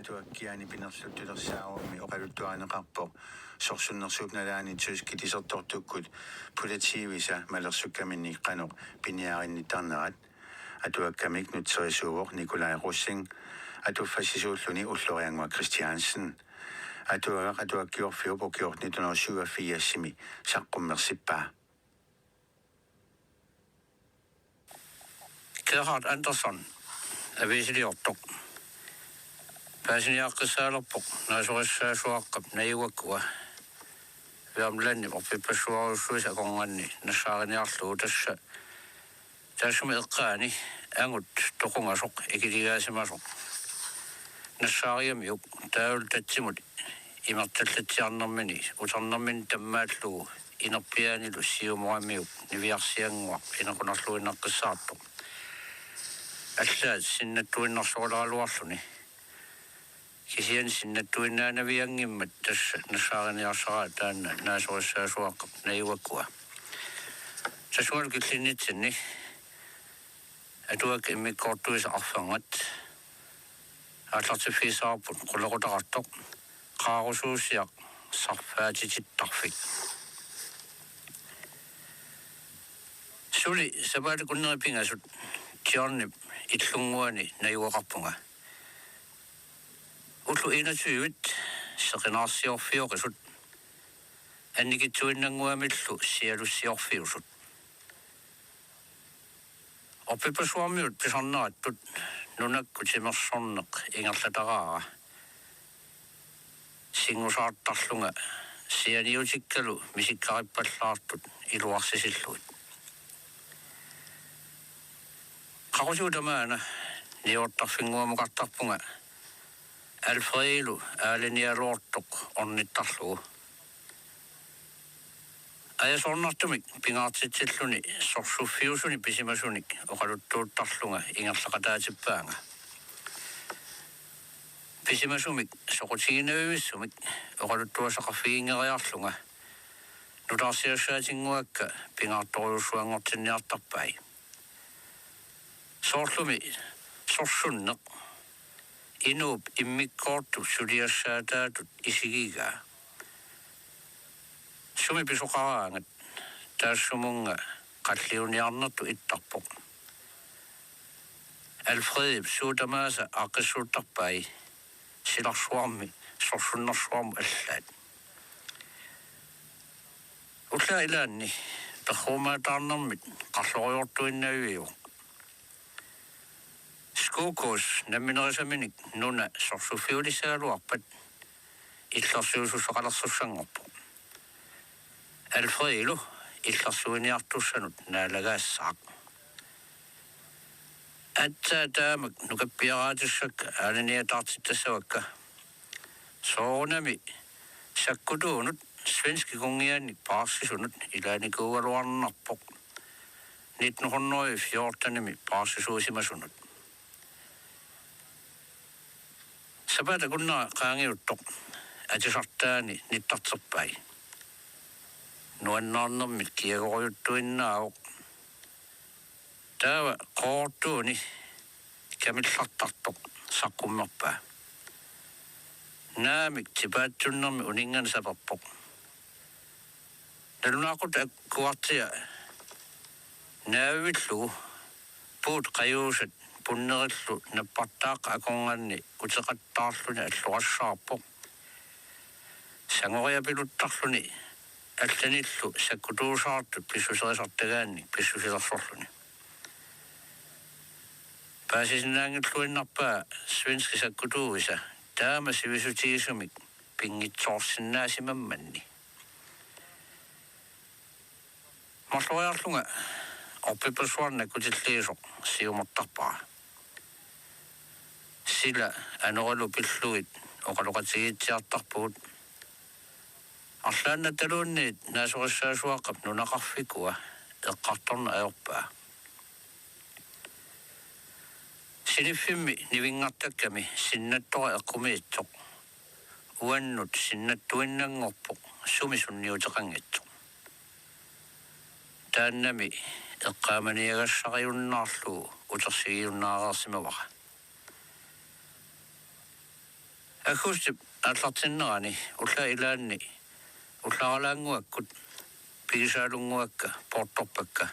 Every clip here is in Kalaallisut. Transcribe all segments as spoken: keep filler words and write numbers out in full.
Atuakkiaani pinerluttulersaarummi oqaluttuarineqarpoq sorsunnersuup nalaani tyskit isertortukkut politiivisa malersukkaminnik qanoq piniarinnittarnerat. Atuakkamik nutserisuuvoq Nikolaj Rosing, atuffassisuulluni Ulloriannguaq Kristiansen. Atuagaq atuakkiorfiup ukioq nitten hundrede syvogfirsimi saqqummersippaa. Gerhard Andersson, aviisiliortoq. Paasiniaqqissaalerpoq naasorissaasuaqqap najugakkua Värmlandip orpippassuarujussuisa akornanni nassaariniarlugu, tassa taassuma eqqaani angut toqungasoq ikiligaasimasoq nassaarigamiuk taavalu tatsimut imertallatsiarnermini uternermini tammaallugu inerpiaanilu siumoramiuk niviarsiannguaq inequnerluinnaqqissaartoq. Allaat sinnattuinnarsorulaaraluarluni. Kisianni sinnattuinnaanavianngimmat tassa nassaariniarsaraa taanna naasorissaasuaqqap najugakkua. Tassungalu killinnitsinni atuakkat immikkoortuisa arfernat aallartiffigissavarput qulequtaqartoq: Qaarusuusiaq sarfaatitittarfik. Suli sapaatip akunneri pingasut Johnip illunnguani najugaqarpunga. Ullut enogtyvit seqinarsiorfioqisut annikitsuinnannguamillu sialussiorfiusut. Orpippassuarmiut pisarnerattut nunakkut timersorneq ingerlataraara singusaartarlunga sianiutikkalu misikkaripallaartut iluarsisillugit. Qaqusigut tamaana niuertarfinnguamukartarpunga Alfredilu aalanialoortoq ornittarlugu. Ajasoornartumik pingaartitsilluni sorsuffiusuni pisimasunik oqaluttuuttarlunga ingerlaqataatippaanga. Pisimasumik soqutiginavivisumik oqaluttuassaqarfiginngeriarlunga nutaarsiassaatinnguakka pingaartorujussuanngortinniartarpai. Soorlumi sorsunneq inuup immikkoortup suliassaataatut isigigaa. Sumi pisoqaraangat taassumunnga qalliuniarnertut ittarpoq. Alfredip suut tamaasa aaqqissuuttarpai silarsuarmi sorsunnersuarmut allaat. Ullaaq ilaanni perroorumaataarnermit qarloriortuinnaviuvoq. Skogås namminerisaminik nuna sorsuffiulissagaluarpat illersuisussaqalersussanngorpoq. Alfredilu illersuiniartussanut naalagaassaaq. Aatsaat taamak nukappiaraatissakka aalaniataartittassavakka. Soorunami sakkutuunut svenskit kunngiannik paarsisunut ilaanikuugaluarnarpoq nitten hundrede fjortenimi paarsisuusimasunut. Sapaatip akunnera qaangiuttoq atisartaani nittarterpai. Nuannaarnermit kiagorujuttuinnaavoq. Taava Qoorutuuni kamillartartoq saqqummerpaa. Naamik tipaatsunnermi uninnganik saperpoq. Nalunaaqutaq akuartia naavivillugu puut qajuusat punnerillu nappartaaqqat akornanni uteqattaarluni alloqassaarpoq. Sangoriapiluttarluni allanillu sakkutuusaartut pissuserisartagaannik pissusilersorluni. Paasisinnaanngilluinnarpaa svenskit sakkutuuisa taama sivisutigisumik pinngitsoorsinnaasimammanni. Marloriarlunga orpippassuarnik nakkutilliisoq siumortarpara. Sila anorilu pillugit oqaloqatigiitsiartarpugut. Arlaannattaluunniit naasorissaasuaqqap nunaqarfikua eqqartorneq ajorpaa. Siniffimmi nivinngartakkami sinnattoq eqqumiitsoq uannut sinnattuinnanngorpoq sumi sunniuteqanngitsoq. Taannami eqqaamaniagassariunnaarlugu utersigiunnaareersimavara. Aggustip aallartinnerani ullaap ilaanni ullaaralaannguakkut pigisaalunnguakka poortorpakka.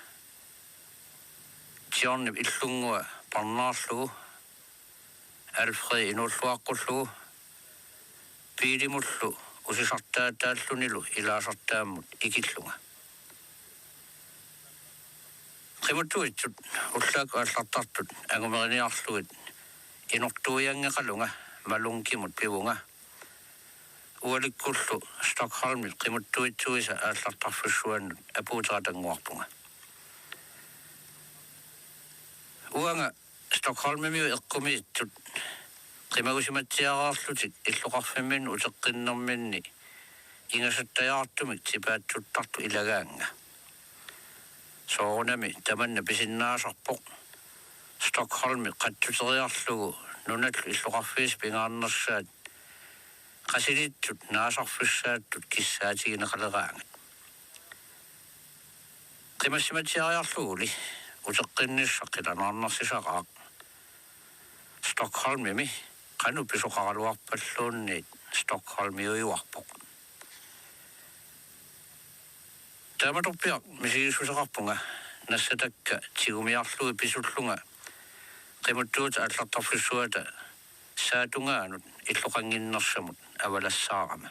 Tiornip illunnguaq parnaarlugu, Alfred inuulluaqqullugu, biilimullu usisartaataallunilu ilaasartaammut ikillunga. Qimuttuitsut ullaakkut aallartartut angumeriniarlugit inortuianngeqalunga Malungimut pivunga. Ualikkullu Stockholmip qimuttuitsuisa aallartarfissuannut apuuteratannguarpunga. Uanga Stockholmimiut eqqumiitsut qimagusimatsiareerlutik illoqarfimminnut uteqqinnerminni ingasattajaartumik tipaatsuttartut ilagaannga. Soorunami tamanna pisinnaasarpoq Stockholmi qatsuteriarlugu nunallu illoqarfiisa pingaarnersaat qasilitsut naasarfissaattut kissaatigineqaleraangat. Qimassimatsiariarluguli uteqqinnissaq qilanaarnarsisaraaq. Stockholmimi qanoq pisoqaraluarpalluunniit Stockholmiujuarpoq. Taamatorpiaq misigissuseqarpunga nassatakka tigumiarlugit pisullunga qimuttuitsut aallartarfissuata saatungaanut illoqannginnersamut avalassaarama.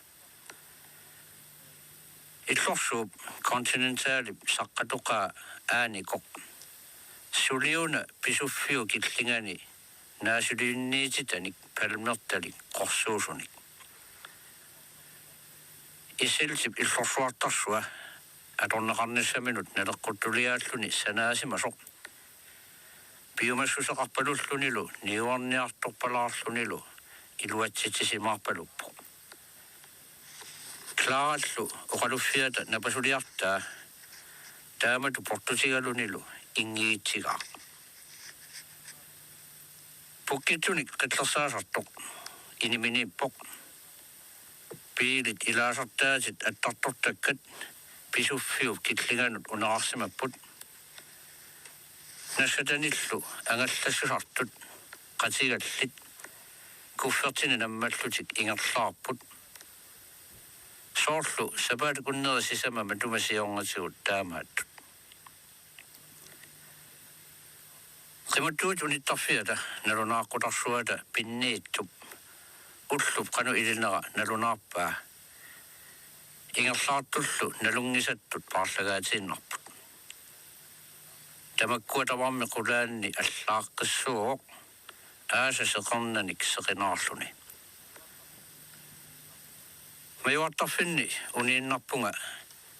Illorsuup Continentalip saqqatoqaa aanikoq suliuna pisuffiup killingani naasuliunniititanik palmertalik qorsuusunik. Isiltip illorsuartarsua atorneqarnissaminut naleqquttuliaalluni sanaasimasoq piumassuseqarpalullunilu niuerniartorpalaarlunilu iluatsitsisimaarpaluppoq. Klarallu oqaluffiata napasuliartaa taamatut portutigalunilu inngiitsigaaq. Pukkitsunik qillersaasartoq iniminiippoq. Biilit ilaasartaatit attartortakkat pisuffiup killinganut unerarsimapput. Nassatanillu angallassisartut qatigallit kuffertinik nammallutik ingerlaarput. Soorlu sapaatip akunneri sisamat matuma siornatigut taamaattut. Qimuttuitsut unittarfiata nalunaaqutarsuata pinniittup ullup qanoq ilinera nalunaarpaa ingerlaartullu nalunngisattut paarlagaatiinnarput. Tamakkua tamarmi qulaanni allaaqqissuuvoq aasap seqernanik seqinaarluni. Majuartarfinni uniinnarpunga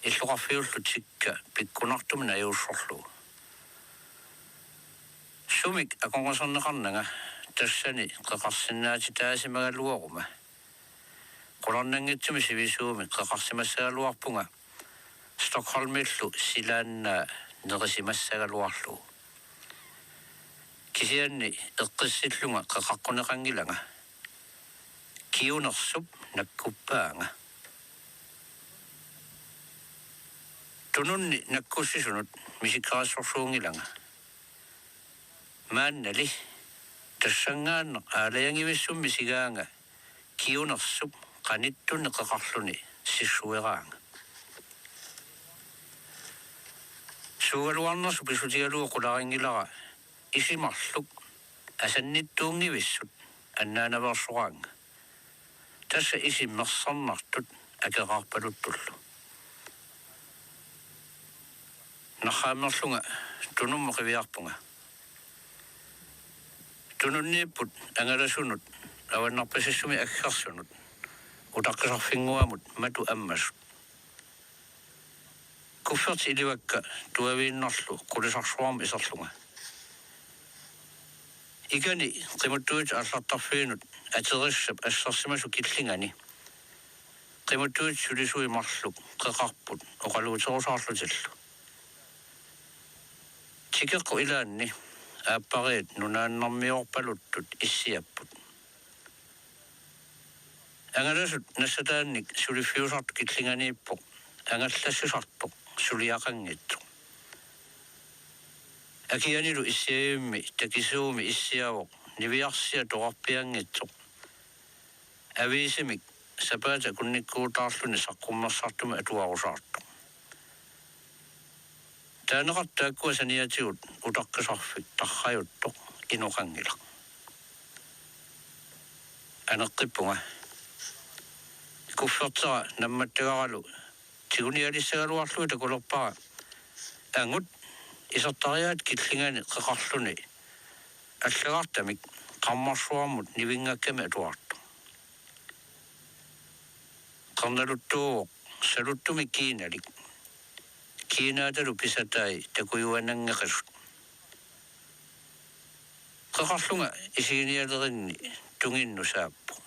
illoqarfiullu tikka pikkunartumik najuussorlugu. Sumik akornuserneqarnanga tassani qeqarsinnaatitaasimagaluaruma. Qularnanngitsumik sivisuumik qeqarsimassagaluarpunga Stockholmillu silaannaa nerisimassagaluarlugu. Kisianni eqqissillunga qeqaqquneqanngilanga. Kiunersup nakkuppaanga. Tununni nakkussisunut misikkarissorsuunngilanga. Maannali tassanngaannaq aalajangivissummi misigaanga kiunersup qanittunni qeqarluni sissueraanga. Suugaluarnersoq pisutigalugu qularinngilara isi marluk asannittuunngivissut annaanaveersoraannga. Tassa isi mersernartut akeqarpaluttullu. Narraammerlunga tunummut qiviarpunga. Tununniipput angalasunut avannarpasissumi aggersunut utaqqisarfinnguamut matut ammasut. Kuffertit ilivakka tuaviinnarlu qulisarsuarmut iserlunga. Ikani qimuttuitsut aallartarfiinut aterissap assersimasoq killingani qimuttuitsut sulisui marluk qeqarput oqaluuterusaarlutillu. Tikeqqut ilaanni aappariit nunaannarmiorpaluttut issiapput. Angalasut nassataannik suliffiusartoq killinganiippoq angallassisartoq suliaqanngitsoq. Akianilu issiavimmi takisuumi issiavoq niviarsiaq torarpianngitsoq. aviisimik sapaatip akunnikkuutaarluni saqqummersartumik atuarusaartoq. Taaneqartut taakkua saniatigut utaqqisarfik tarrajuttoq inoqanngilaq. Aneqqippunga. Kuffertera nammattagaralu tigunialissagaluarlugit takulerpara angut isertariaat killingani qeqarluni allagartamik qarmarsuarmut nivinngakkamik atuartoq. Qernaluttuuvoq saluttumik kiinalik. Kiinaatalu pisatai takujuananngeqisut. Qeqarlunga isiginialerinni tunginnut saappoq.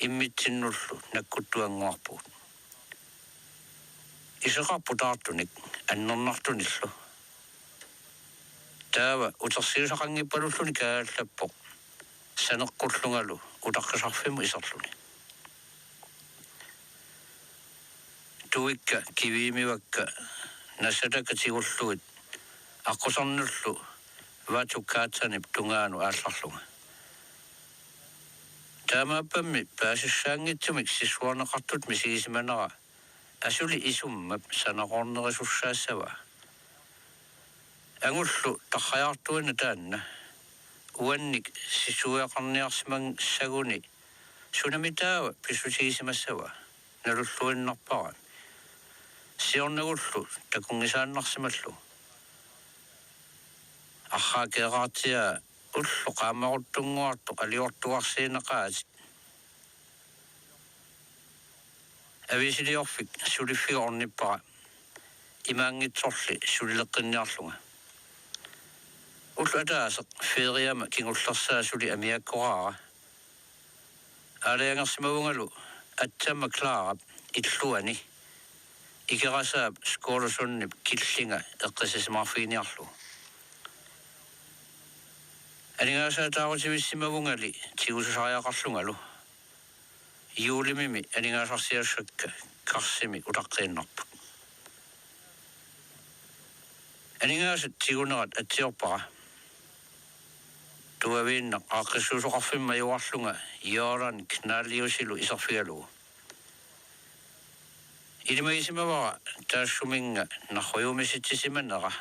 Immitsinnullu nakkuttuannguarpugut. Iseqarpoq taartunik annernartunillu. Taava utersiusaqanngippalulluni kaallappoq saneqqullungalu utaqqisarfimmut iserluni. Tuikka kiviimivakka nassatakka tigullugit aqqusernullu Vatu Kaatsanip tungaanut aallarlunga. Taamaappammi paasissaanngitsumik sissuerneqartutut misigisimanera asuli isummap sanaroornerisussaassavaa. Angullu tarrajaartuinnaq taanna uannik sissueqarniarsimassaguni sunami taava pissutigisimassavaa nalulluinnarpara. Siornagullu takunngisaannarsimallugu. Arraa keeqaartia ulloq qaammaruttunnguartoq aliortuarsiinnaqaatit. Aviisiliorfik suliffiga ornippara imaanngitsorli sulileqqinniarlunga. Ulloq ataaseq feriama kingullersaa suli amiakkoraara. Aalajangersimavungalu atsamma Klarap illuani Ikerasaap Skålesundip killinga eqqissisimaarfiginiarlugu. Aningaasaataarutivissimavungali tigusisariaqarlungalu. Juulimimi aningaasarsiassakka karsimi utaqqiinnarput. Aningaasat tigunerat atsiorpara. Tuaviinnaq aaqqissuusoqarfimmi majuarlunga Göran Knalliusilu iserfigalugu. Ilimagisimavara taassuminnga narrujuummisitsisimanera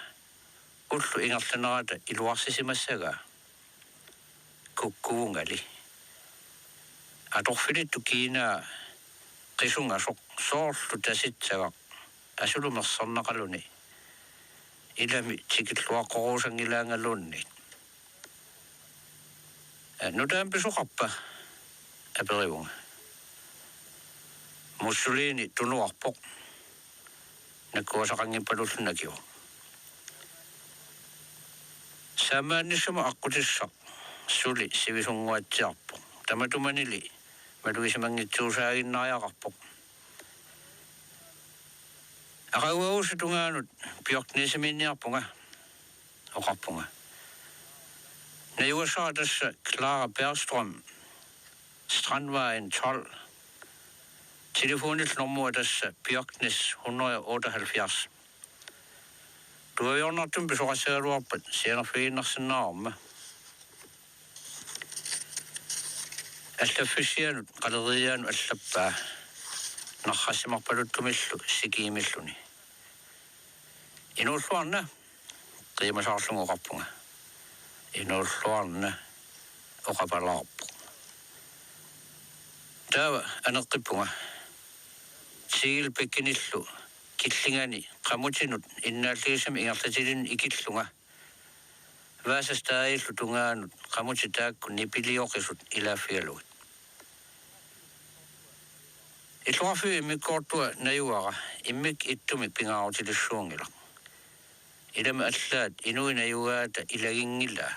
ulloq ingerlanerata iluarsisimassagaa. Kukkuvungali. Atorfilittoq kiinaa qisungasoq soorlu tasitsagaq asulu mersornaqaluni. Ilami tikilluaqqoruusanngilaangaluunniit. Nutaamik pisoqarpa? Aperivunga. Mussolini tunuarpoq. Nakkuasaqanngippalulluni akivoq. Saammaannissamut aqqutissaq suli sivisunnguatsiarpoq. Tamatumanili malugisimanngitsuusaaginnariaqarpoq. Aqaguagussi tungaanut Björknesimiinniarpunga, oqarpunga. Najugassara tassa Clara Bergström, Strandvejen tolv. Telefonillu normua tassa Björknes hundrede og otteoghalvfjerds. Tuaviornartumik pisoqassagaluarpat sianerfigiinnarsinnaavarma. Allaffissianut qaleriiaanut allappaa narrassimarpaluttumillu sikiimilluni. Inuulluarna, qiimasaarlunga oqarpunga. Inuulluarna, oqapalaarpoq. Taava aneqqippunga. Tiilpikkinillu killingani qamutinut innaalligissamik ingerlatilinnut ikillunga. Vasastadillu tungaanut qamutit taakku nipilioqisut ilaaffigalugit. Illoqarfiup immikkoortua najugara immikkut ittumik pingaarutilissuunngilaq. Ilami allaat inuit najugaata ilaginngilaa.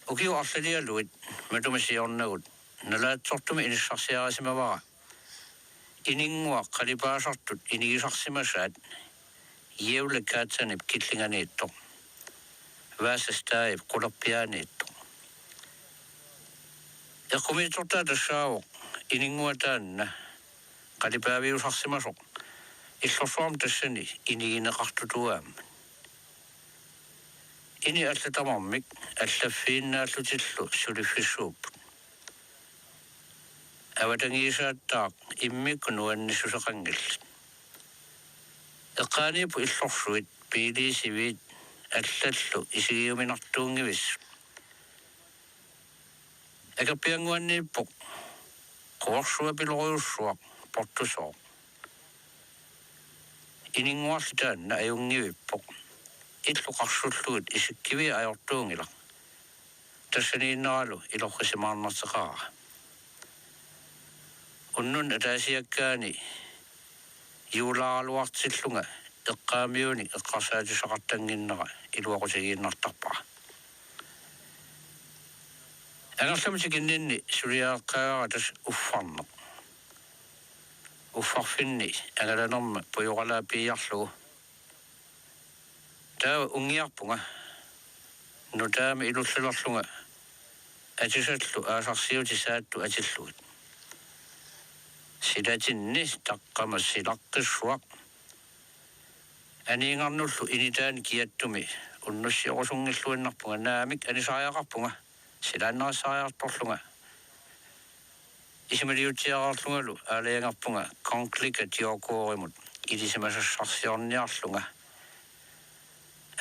Ukiut arlalialuit matuma siornagut nalaatsortumik inissarsiarisimavara. Ininngua qalipaasartut inigisarsimasaat Gävle Katsanip killinganiittoq. Vasastadip qulerpiaaniittoq. Eqqumiitsortaa tassaavoq ininngua taanna qalipaaviusarsimasoq illorsuarmi tassani inigineqartutuaammat. Ini allat tamarmik allaffiinnaallutillu suliffissuupput. avatangiisaattaaq immikkut nuannissuseqanngillat. Eqqaaniipput illorsuit, biiliisiviit allallu isigiuminartuunngivissut. Akerpiannguanniippoq quorsuapilorujussuaq portusooq. Ininnguarli taanna ajunngivippoq. Illu qarsullugit isikkiviit ajortuunngilaq. Tassaniinnaralu ilorrisimaarnarteqarara. Unnuk ataasiakkaani juulaaraluartillunga eqqaamiunik eqqarsaatissaqartannginnera iluaqutigiinnartarpara. Angerlamut tikinninni suliareqqaagara tassa uffarneq. Uffarfinni angalanerma pujoralaa piiarlugu. Taava unngiarpunga nutaamik ilullalerlunga atisallu aasarsiutit saattut atillugit. Silatinni taqqama silaqqissuaq. Aniingarnullu initaani kiattumi unnussiorusungilluinnarpunga, naamik anisariaqarpunga silaannarisariartorlunga. Isumaliutsiareerlungalu aalajangerpunga Kongligga Diorgoorimut ilisimasassarsiorniarlunga.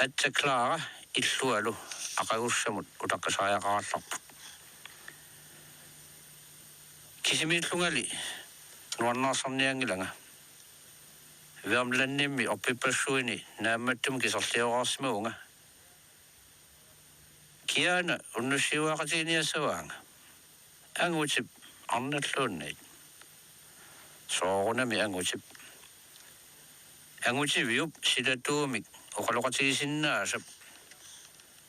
Aatsaat Clara illualu aqagussamut utaqqisariaqarallarput. Kisimiillungali nuannaarsornianngilanga. Värmlandimi orpippassuini naammattumik kiserlioreersimavunga. Kiaana unnussiuaqatiginiassavaanga. Angutip arnalluunniit. Soorunami angutip. Angutiviup silatuumik oqaloqatigisinnaasap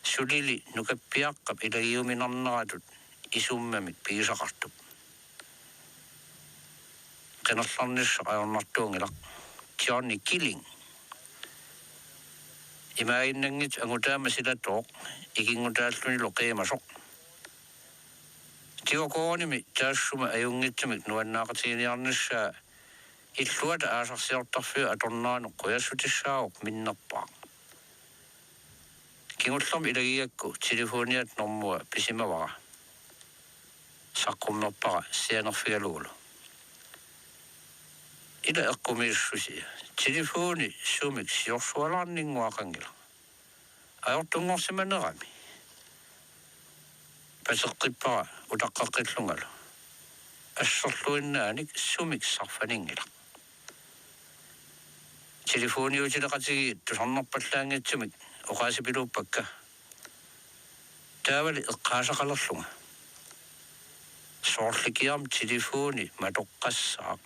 sulili nukappiaqqap ilagiuminarneratut isummamik pigisaqartup. Qinerlarnissaq ajornartuunngilaq. Johnny Killing. Imaaginnanngitsoq angutaama silatooq ikinngutaallunilu qiimasoq. Diorgoorimit taassuma ajunngitsumik nuannaaqatiginiarnissaa illuata aasarsiortarfiup atorneranut qujassutissaavoq minnerpaaq. Kingullermik ilagigakku telefoniata normua pisimavara. Saqqummerpara sianerfigalugulu. Ila eqqumiissusia. Telefoni sumik siorsualaarninnguaqanngilaq. Ajortunngorsimanerami. Pateqqippara utaqqeqqillungalu. Assorluinnaanik sumik sarfaninngilaq. Telefoniutileqatigiit tusarnerpallaanngitsumik oqaasipiluuppakka. Taavali eqqaasaqalerlunga. Soorlikiarmi telefoni matoqqassaaq.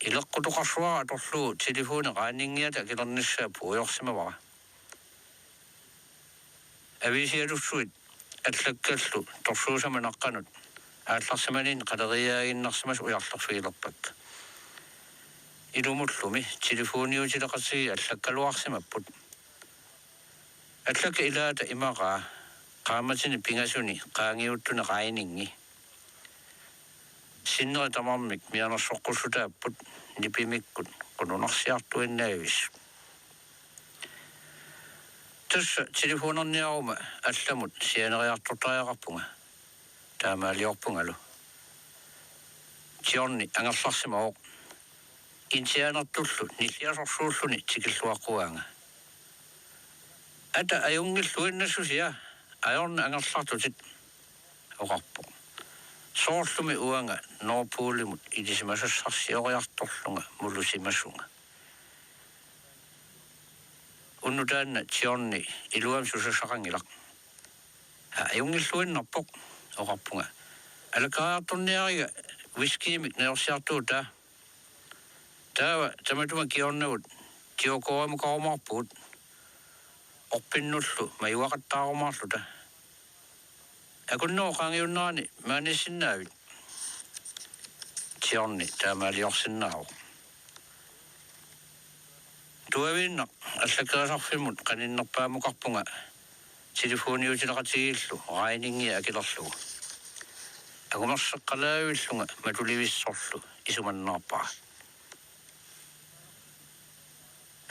Ileqqutoqarsuara atorlugu telefoni regningiata akilernissaa puigorsimavara. Aviisialussuit allakkallu torsuusama naqqanut aallarsimaninni qaleriiaaginnarsimasut ujarlerfigilerpakka. Ilumullumi telefoniutileqatigiit allakkaluarsimapput. Allakkat ilaata imaqaa qaammatini pingasuni qaangiuttuni regningi. Sinneri tamarmik mianersoqqussutaapput nipimikkut qununarsiartuinnavissut. Tassa telefonerniaruma allamut sianeriartortariaqarpunga. Taamaaliorpungalu. Johnny angerlarsimavoq. Insianertullu nilliasorsuulluni tikilluaqquaanga. Ata ajunngilluinnassusia, ajornaq angerlartutit, oqarpoq. Soorlumi uanga Nordpolimut ilisimasassarsioriartorlunga mulusimasunga. Unnuk taanna Johnny iluamik susassaqanngilaq. Aa, ajunngilluinnarpoq, oqarpunga. Alakkariartorniariga whiskyimik najorsiartuutaa. Taava tamatuma kingornagut Diorgoorimukaarumaarpugut orpinnullu majuaqattaarumaarluta. Akunnerup qaangiunnerani maaniissinnaavit? Johnny taamaaliorsinnaavoq. Tuaviinnaq allakkerisarfimmut qaninnerpaamukarpunga telefoniutileqatigiillu regningia akilerlugu. Angumerseqqalaavillunga matulivissorlu isumannaarpara.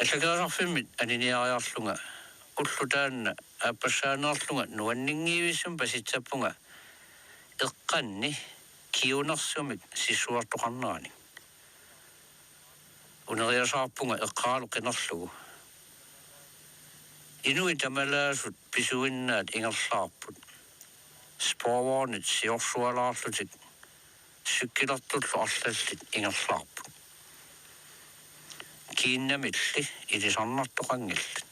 Allakkerisarfimmit aniniariarlunga ulloq taanna aappassaaneerlunga nuanninngivissumik pasitsappunga eqqanni kiunersumik sissuertoqarneranik. Uneriasaarpunga eqqaalu qinerlugu. Inuit tamalaasut pisuinnaat ingerlaarput. Sporvognit siorsualaarlutik cykelertullu arlallit ingerlaarput. Kiinnamilli ilisarnartoqanngillat.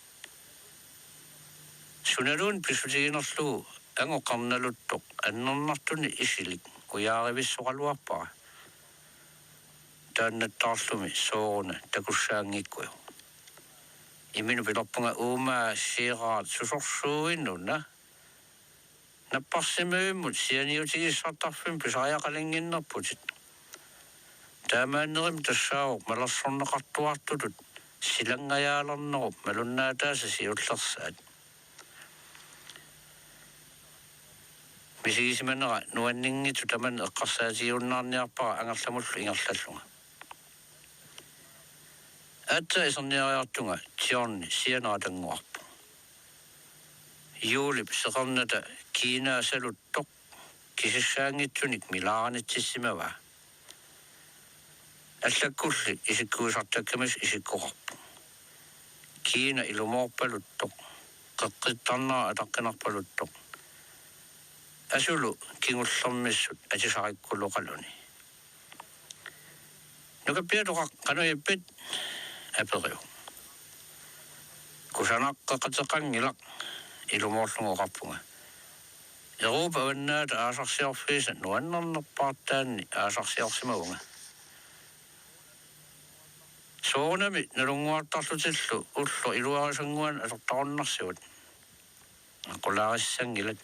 Sunaluunniit pissutiginerlugu angut qernaluttoq annernartunik isilik ujaarivissoqaluarpara. Taannattaarlumi sooruna takussaanngikkujuk. Imminut pilerpunga: Uumaa, Gerard, susorsuuinuna? Napparsimmavimmut sianiutigissartarfimmut pisariaqalinnginnerputit. Taamaannerimi tassaavoq malersorneqartuartutut silanngajaalernerup malunnaataasa siullersaat. Misigisimanera nuanninngitsoq tamanna eqqarsaatigiunnaarniarpara angerlamullu ingerlallunga. Aatsaat iserniariartunga Johnny sianeratannguarpoq. Juulip seqernata kiinaa saluttoq kisissaanngitsunik milaaranitsissimavaa. Allakkulli isikkuisartakkamis isikkoqarpoq. Kiina ilumoorpaluttoq, qeqqittarnera ataqqinarpaluttoq. Asulu kingullermissut atisarikkuloqaluni. Nukappiatoqaq, qanoq ippit? Aperivoq. Kusanaq, qeqqateqanngilaq, ilumoorlunga oqarpunga. Europa avannaata aasarsiorfiisa nuannernerpaartaanni aasarsiorsimavunga. Soorunami nalunnguartarlutillu ulloq iluarisannguanik atortarunnarsivat. Aqulaarissanngilaq.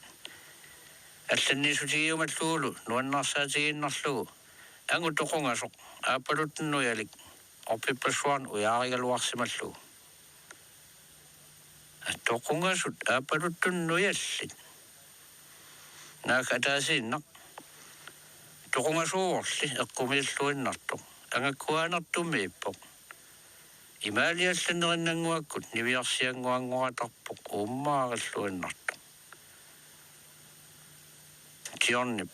Allanniissutigiumallugulu nuannaarsaatigiinnarlugu angut toqungasoq aappaluttunik nujalik orpippassuarnik ujaarigaluarsimallugu. Toqungasut aappaluttunik nujallit? Naak ataasiinnaq. Toqungasuuvorli eqqumiilluinnartoq. Angakkuaanertummiippoq. Imaaliallanerinnannguakkut niviarsiannguanngoratarpoq uummaarilluinnartoq. Johnip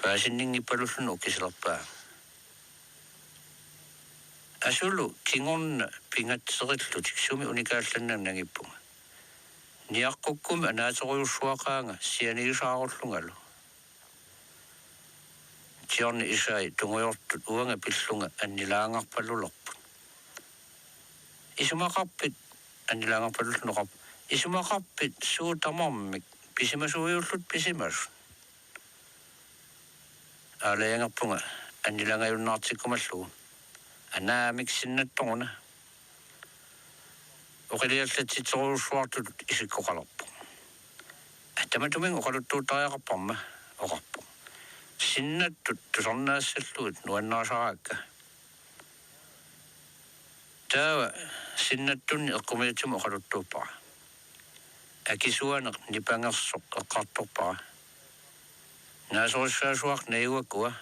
paasinninngippalulluni ukisilerpaa. Asulu kingorna pingatserillutik sumi unikaallannak nangippunga. Niaqqukkumi anaaterujussuaqaanga sianigisaarullungalu. Johnny isai tungujortut uanga pillunga annilaangarpalulerput. Isumaqarpit? Annilaangarpalulluni oqarpoq. Isumaqarpit suut tamarmik pisimasuujuullutik pisimasut? Aalajangerpunga annilaangajunnaartikkumallugu. Anaamik sinnattoruna. Oqiliallatsitserujussuartutut isikkoqalerpoq. Tamatumunnga oqaluttuuttariaqarparma, oqarpoq. Sinnattut tusarnaassallugit nuannarisaraakka. Taava sinnattunni eqqumiitsumik oqaluttuuppara. Akisuaneq nipangersoq eqqartorpara. Naasorissaasuaq najugakua,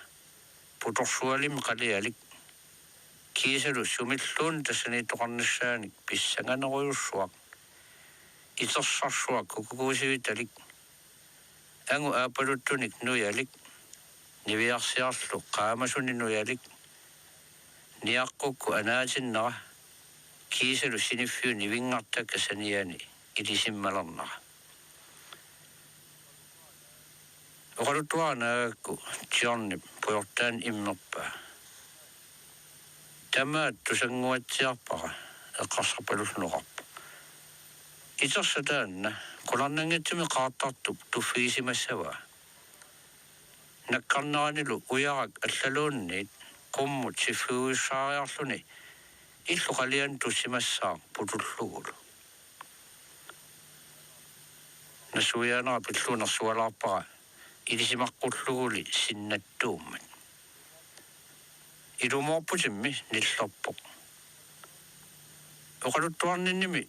putorsualimi qalialik, kiisalu sumilluunniit tassaniittoqarnissaanik pissanganerujussuaq, itersarsuaq kukukuusivitalik, angut aappaluttunik nujalik, niviarsiarlu qaamasunik nujalik, niaqqukkut anaatinnera, kiisalu siniffiup nivinngartakka saniani ilisimmalernera. Oqaluttuarnaagakku Johnip pujortaani immerpaa. Tamaat tusannguatsiarpara, eqqarsarpalulluni oqarpoq. Itersaq taanna qularnanngitsumik qaartartup tuffigisimassavaa. Nakkarneranilu ujarak allaluunniit qummut siffiuissaariarluni illup qalianut tussimassaaq putullugulu. Nassuiaanera pillugu nersualaarpara ilisimaqqulluguli sinnattuummat. Ilumoorputimmi nillerpoq. Oqaluttuarninnimi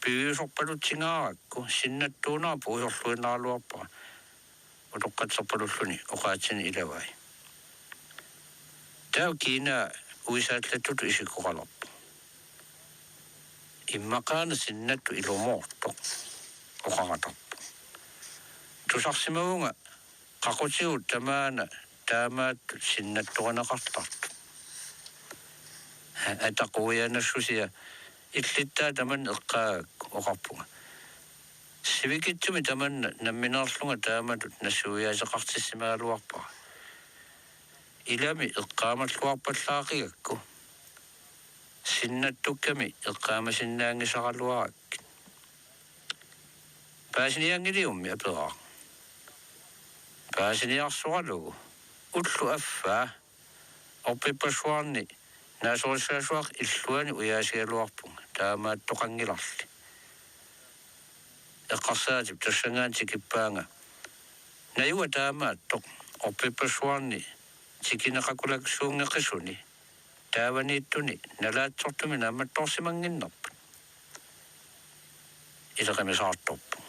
piviusorpalutsingaarakku sinnattuunera puisorluinnaraluarpara, utoqqatserpalulluni oqaatsini ilavai. Taava Kiinaa U S A-lattutut isikkoqalerpoq. Immaqaana sinnattut ilumoortoq, oqaratarpoq. Tusarsimavunga qaqutigut tamaana taamaattut sinnattorineqartartut. Ataquianassusia illittaat tamanna eqqaagakku oqarpunga: Sivikitsumi tamanna nammineerlunga taamatut nassuiaateqartissimagaluarpara. Ilami eqqaamalluarpallaaqigakku sinnattukkami eqqaamasinnaanngisaraluarakkit. Paasinianngiliummi, aperaaq. Paasiniarsoralugu. Ulloq affaa orpippassuarni naasorissaasuaq illuani ujaasigaluarpunga, taamaattoqanngilarli. Eqqarsaatip tassanngaanniit tikippaanga: Najuga taamaattoq orpippassuarni tikineqakulaksuunngeqisuni taavaniittuni nalaatsortumik naammattoorsimannginnerput. Ileqimisaartorpunga: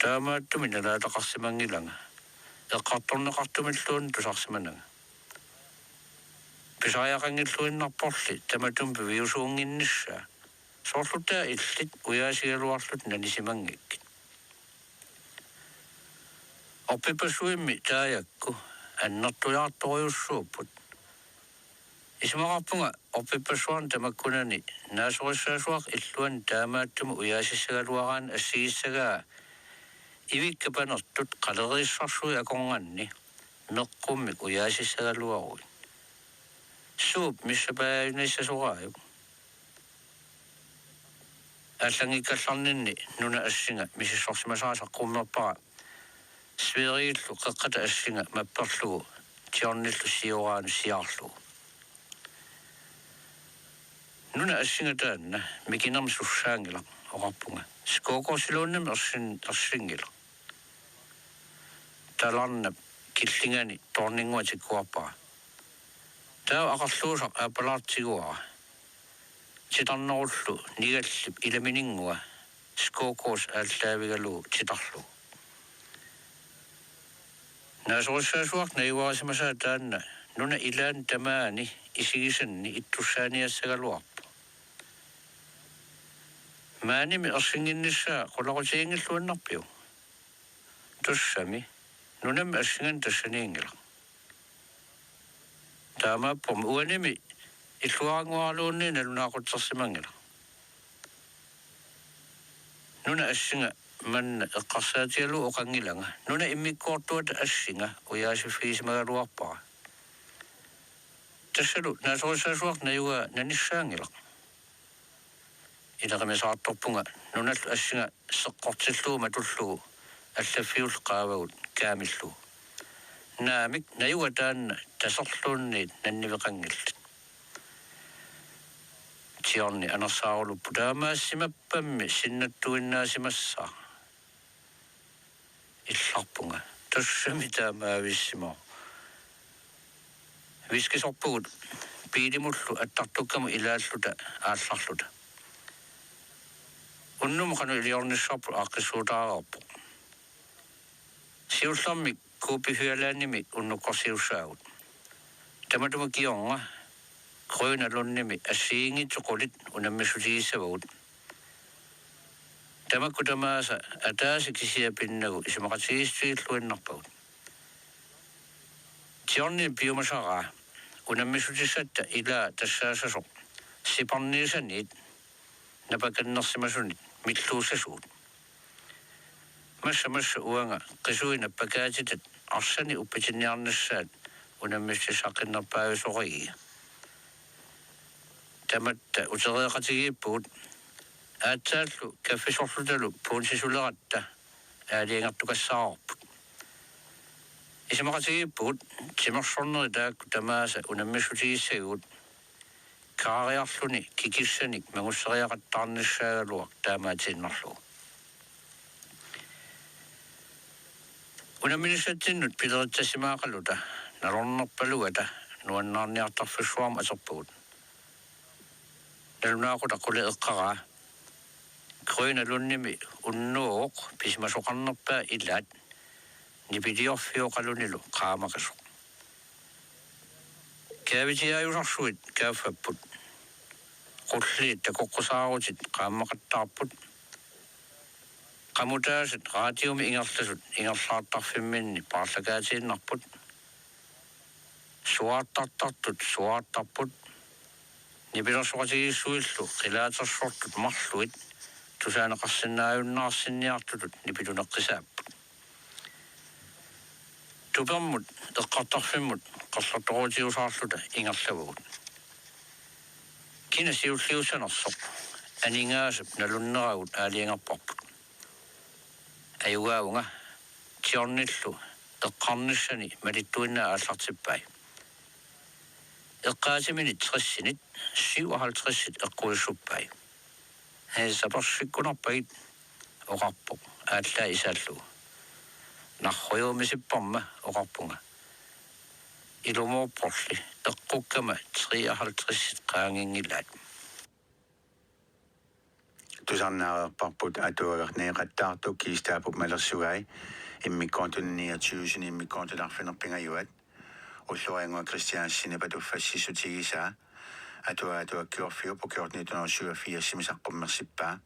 Taamaattumik nalaataqarsimanngilanga, eqqartorneqartumilluunniit tusarsimananga. Pisariaqanngilluinnarporli tamatuma piviusuunnginnissaa, soorlu taava illit ujaasigaluarlutit nanisimanngikkukkit. Orpippassuimmi taajakku annertujaartorujussuupput. Isumaqarpunga orpippassuarni tamakkunani naasorissaasuaq illuani taamaattumik ujaasissagaluaraanni assigissagaa ivikka panertut qaleriissarsui akornanni meqqummik ujaasissagaluaruit. Suup missapaajunassasoraajuk? Aallanngikkallarninni nunap assinga misissorsimasara saqqummerpara Sverigillu qeqqata assinga mapperlugu Johnillu sioraanut siaarlugu. Nunap assinga taanna mikinermik sussaanngilaq, oqarpunga. Skogåsiluunniimmi ersin-, ersinngilaq. Talarnap killingani toorninngua tikkuarpara. Taava aqerluusaq aappalaartoq tiguara. Titarnerullu nigallip ilamininngua Skogås aallaavigalugu titarlugu. Naasorissaasuaq najugarisimasaa taanna nunap ilaani tamaani isigisanni ittussaaniassagaluarpoq. Maanimi ersinnginnissaa qulaqutiginngilluinnarpiuk? Tassami, nunami assinganik tassaniinngilaq. Taamaappormi uanimi illuarannguaraluunniit nalunaaqutsersimanngilaq. Nunap assinga manna eqqarsaatigalugu oqanngilanga: Nunap immikkoortuata assinga ujaasiffigisimagaluarpara. Tassalu naasorissaasuaq najugaa nanissaanngilaq. Ileqimisaartorpunga nunallu assinga seqqortillugu matullugu allaffiullu qaavagut kaamillugu. Naamik, najuga taanna taserluunniit nanniveqanngillat. Tiorni anersaaruluppoq: Taamaassimappammi sinnattuinnaasimassaaq. Illarpunga: Tassami taamaavissimavoq. Viskisorpugut biilimullu attartukkamut ilaalluta aallarluta. Unnummut qanoq iliornissarput aaqqissuutaareerpoq. Siullermik Kuupihyalandimi unnukkorsiussaagut. Tamatuma kingorna Gröna Lundimi assigiinngitsut qulit unammissutigissavagut. Tamakku tamaasa ataaseq kisiat pinnagu isumaqatigiissutigilluinnarpagut. Tiornip piumasaraa unammissutissatta ilaa tassaassasoq siparniisaniit napakannersimasunit milluussasugut. Massa massa uanga qisuit nappakaatitat arsanik uppitinniarnissaat unammissutissaqqinnerpaavisorigiga. Tamatta utereeqatigiippugut, aatsaallu kaffisorlutalu puunsisuleratta aalajangertukassaavarput. Isumaqatigiippugut timersornerit taakku tamaasa unammissutigissagigut karariarluni kikissanik mangusseriaqattaarnissaagaluaq taamaatiinnarlugu. Unamminissatsinnut pileritsassimaqaluta nalornerpalugata nuannaarniartarfissuarmut atorpagut. Nalunaaqutaq qulit eqqaraa: Gröna Lundimi unnuuvoq pisimasoqarnerpaat ilaat nipiliorfioqalunilu qaamaqisoq. Kaavitiaajusarsuit kaaffapput. Qulliit takoqqusaarutit qaammaqattaarput. Qamutaasat raatiumi ingerlasut ingerlaartarfimminni paarlakaatiinnarput. Suaattartartut suaattarput nipilersoqatigiissuillu qilaatersortut marluit tusaaneqarsinnaajunnaarsinniartutut nipiluneqqisaapput. Tupermut eqqartarfimmut qerlertoruutiusaarluta ingerlavagut. Kina siulliussanersoq aningaasap nalunneragut aalajangerparput. Ajugaavunga Johnillu eqqarnissani malittuinnaq aallartippai. Eqqaasiminit tressinit syvoghalvtredsit eqquissuppai. Ee, sapersikkunarpagit, oqarpoq aallaa isaallugu. Narrujuumisipparma, oqarpunga. Ilumoorporli eqqukkama treoghalvtredsit qaanginngilaat. Tusarnaareerparput atuagaq neeqattaartoq Kiistaappup malersugai immikkoortuni niogtyve-sini immikkoortut arfineq-pingajuat. Ulloriannguaq Kristiansenip atuffassissutigisaa. Atuagaq Atuakkiorfiup ukiortoq nitten hundrede syvogfirsimi saqqummersippaa.